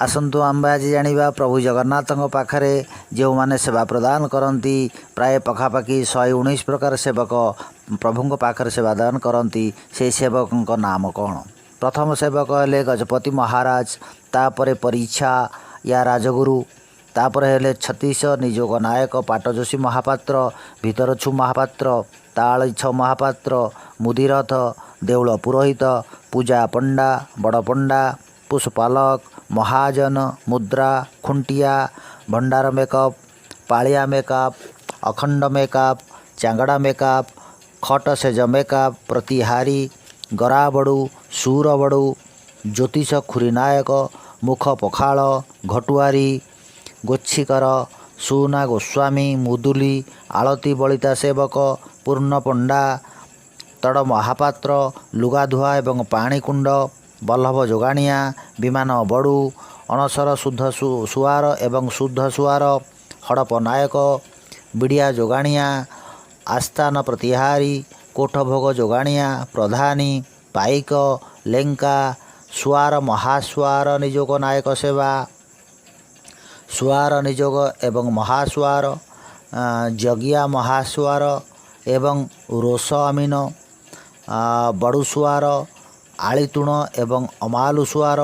ଆସନ୍ତୁ ଆମ୍ଭେ ଆଜି ଜାଣିବା ପ୍ରଭୁ ଜଗନ୍ନାଥଙ୍କ ପାଖରେ ଯେଉଁମାନେ ସେବା ପ୍ରଦାନ କରନ୍ତି, ପ୍ରାୟ ପାଖାପାଖି 119 ପ୍ରକାର ସେବକ ପ୍ରଭୁଙ୍କ ପାଖରେ ସେବା ଦାନ କରନ୍ତି। ସେହି ସେବକଙ୍କ ନାମ କ'ଣ? ପ୍ରଥମ ସେବକ ହେଲେ ଗଜପତି ମହାରାଜ, ତାପରେ ପରିଚ୍ଛା ୟା ରାଜଗୁରୁ, ତାପରେ ହେଲେ ଛତିଶ ନିଯୋଗ ନାୟକ, ପାଟଯୋଶୀ ମହାପାତ୍ର, ଭିତରଛୁ ମହାପାତ୍ର, ତାଳିଛ ମହାପାତ୍ର, ମୁଦିରଥ, ଦେଉଳ ପୁରୋହିତ, ପୂଜା ପଣ୍ଡା, ବଡ଼ ପଣ୍ଡା, ପୁଷ୍ପାଲକ, ମହାଜନ, ମୁଦ୍ରା, ଖୁଣ୍ଟିଆ, ଭଣ୍ଡାର ମେକଅପ୍, ପାଳିଆ ମେକଅପ୍, ଅଖଣ୍ଡ ମେକଅପ୍, ଚାଙ୍ଗଡ଼ା ମେକଅପ୍, ଖଟ ସେଜ ମେକଅପ୍, ପ୍ରତିହାରୀ, ଗରାବଡ଼ୁ, ସୁରବଡ଼ୁ, ଜ୍ୟୋତିଷ ଖୁରୀ ନାୟକ, ମୁଖ ପଖାଳ, ଘଟୁଆରୀ, ଗୋଚ୍ଛିକର, ସୁନା ଗୋସ୍ୱାମୀ, ମୁଦୁଲି, ଆଳତି ବଳିତା ସେବକ, ପୂର୍ଣ୍ଣ ପଣ୍ଡା, ତଡ଼ ମହାପାତ୍ର, ଲୁଗାଧୁଆ ଏବଂ ପାଣିକୁଣ୍ଡ, ବଲ୍ଲଭ ଯୋଗାଣିଆ, ବିମାନ ବଡ଼ୁ, ଅଣସର ଶୁଦ୍ଧ ସୁଆର ଏବଂ ଶୁଦ୍ଧ ସୁଆର, ହଡ଼ପ ନାୟକ, ବିଡ଼ିଆ ଯୋଗାଣିଆ, ଆସ୍ଥାନ ପ୍ରତିହାରୀ, କୋଠଭୋଗ ଯୋଗାଣିଆ, ପ୍ରଧାନୀ, ପାଇକ, ଲେଙ୍କା, ସୁଆର, ମହାସୁଆର ନିଯୋଗ ନାୟକ ସେବା, ସୁଆର ନିଯୋଗ ଏବଂ ମହାସୁଆର, ଜଗିଆ ମହାସୁଆର ଏବଂ ରୋଷ ଅମିନ, ବଡ଼ୁ ସୁଆର, ଆଳିତୁଣ ଏବଂ ଅମାଲୁ ସୁଆର,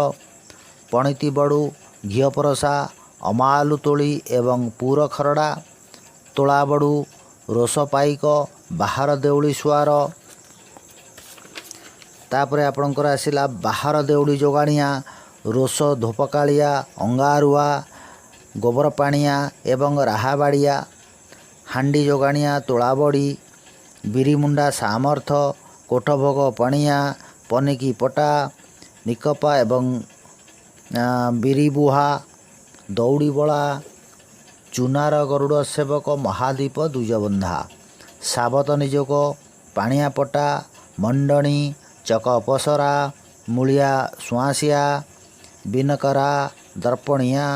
ପଣିତି ବଡ଼ୁ, ଘିଅ ପରସା, ଅମାଲୁ ତୋଳି ଏବଂ ପୁର ଖରଡ଼ା, ତୋଳା ବଡ଼ୁ, ରୋଷ ପାଇକ, ବାହାର ଦେଉଳି ସୁଆର। ତାପରେ ଆପଣଙ୍କର ଆସିଲା ବାହାର ଦେଉଳି ଯୋଗାଣିଆ, ରୋଷ ଧୋପକାଳିଆ, ଅଙ୍ଗାରୁଆ, ଗୋବର ପାଣିଆ ଏବଂ ରାହାବାଡ଼ିଆ, ହାଣ୍ଡି ଯୋଗାଣିଆ, ତୋଳାବଡ଼ି, ବିରିମୁଣ୍ଡା ସାମର୍ଥ, କୋଠଭୋଗ ପାଣିଆ, ପନିକି ପଟା, ନିକପା ଏବଂ ବିରିବୁହା, ଦଉଡ଼ିବଳା, ଚୁନାର ଗରୁଡ଼ ସେବକ, ମହାଦୀପ ଦ୍ୱିଜବନ୍ଧା, ସାବତ ନିଯୋଗ, ପାଣିଆ ପଟା, ମଣ୍ଡଣି, ଚକ ପସରା, ମୂଳିଆ ସୁଆଁସିଆ, ବିନକରା, ଦର୍ପଣିଆ,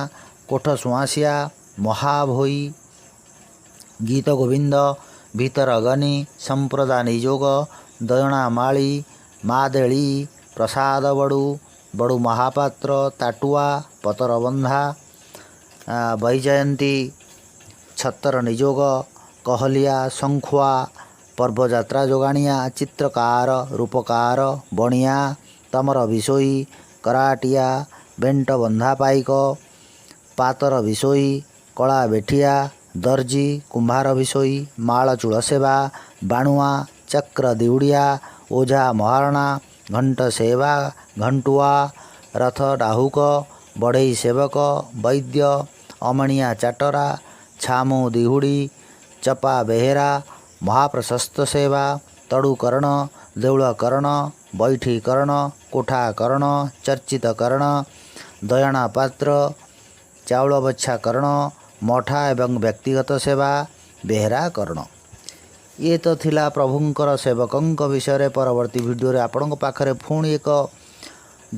କୋଠ ସୁଆଁସିଆ, ମହାଭୋଇ, ଗୀତ ଗୋବିନ୍ଦ, ଭିତରଗନି, ସମ୍ପ୍ରଦା ନିଯୋଗ, ଦୟଣା ମାଳି, ମାଦେଳି, ପ୍ରସାଦ ବଡ଼ୁ, ବଡ଼ୁ ମହାପାତ୍ର, ତାଟୁଆ, ପତରବନ୍ଧା, ବୈଜୟନ୍ତୀ, ଛତର ନିଯୋଗ, କହଲିଆ, ଶଙ୍ଖୁଆ, ପର୍ବଯାତ୍ରା ଯୋଗାଣିଆ, ଚିତ୍ରକାର, ରୂପକାର, ବଣିଆ, ତମର ବିଷୋଇ, କରାଟିଆ, ବେଣ୍ଟ ବନ୍ଧା ପାଇକ, ପାତର ବିଷୋଇ, କଳା ବେଠିଆ, ଦର୍ଜି, କୁମ୍ଭାର ବିଷୋଇ, ମାଳ ଚୂଳ ସେବା, ବାଣୁଆ, ଚକ୍ର ଦିଉଡ଼ିଆ, ଓଝା ମହାରଣା, ଘଣ୍ଟ ସେବା, ଘଣ୍ଟୁଆ, ରଥ ଡାହୁକ, ବଢ଼େଇ ସେବକ, ବୈଦ୍ୟ, ଅମଣିଆ ଚାଟରା, ଛାମୁ ଦିହୁଡ଼ି, ଚପା ବେହେରା, ମହାପ୍ରଶସ୍ତ ସେବା, ତଡ଼ୁକରଣ, ଦେଉଳକରଣ, ବୈଠୀକରଣ, କୋଠାକରଣ, ଚର୍ଚ୍ଚିତକରଣ, ଦୟଣା ପାତ୍ର, ଚାଉଳ ବଛାକରଣ, ମଠା ଏବଂ ବ୍ୟକ୍ତିଗତ ସେବା, ବେହେରାକରଣ। ଇଏ ତ ଥିଲା ପ୍ରଭୁଙ୍କର ସେବକଙ୍କ ବିଷୟରେ। ପରବର୍ତ୍ତୀ ଭିଡ଼ିଓରେ ଆପଣଙ୍କ ପାଖରେ ପୁଣି ଏକ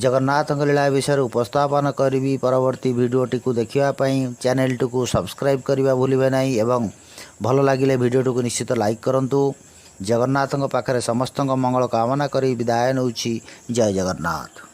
ଜଗନ୍ନାଥଙ୍କ ଲୀଳା ବିଷୟରେ ଉପସ୍ଥାପନ କରିବି। ପରବର୍ତ୍ତୀ ଭିଡ଼ିଓଟିକୁ ଦେଖିବା ପାଇଁ ଚ୍ୟାନେଲଟିକୁ ସବସ୍କ୍ରାଇବ୍ କରିବା ଭୁଲିବେ ନାହିଁ ଏବଂ ଭଲ ଲାଗିଲେ ଭିଡ଼ିଓଟିକୁ ନିଶ୍ଚିତ ଲାଇକ୍ କରନ୍ତୁ। ଜଗନ୍ନାଥଙ୍କ ପାଖରେ ସମସ୍ତଙ୍କ ମଙ୍ଗଳ କାମନା କରି ବିଦାୟ ନେଉଛି। ଜୟ ଜଗନ୍ନାଥ।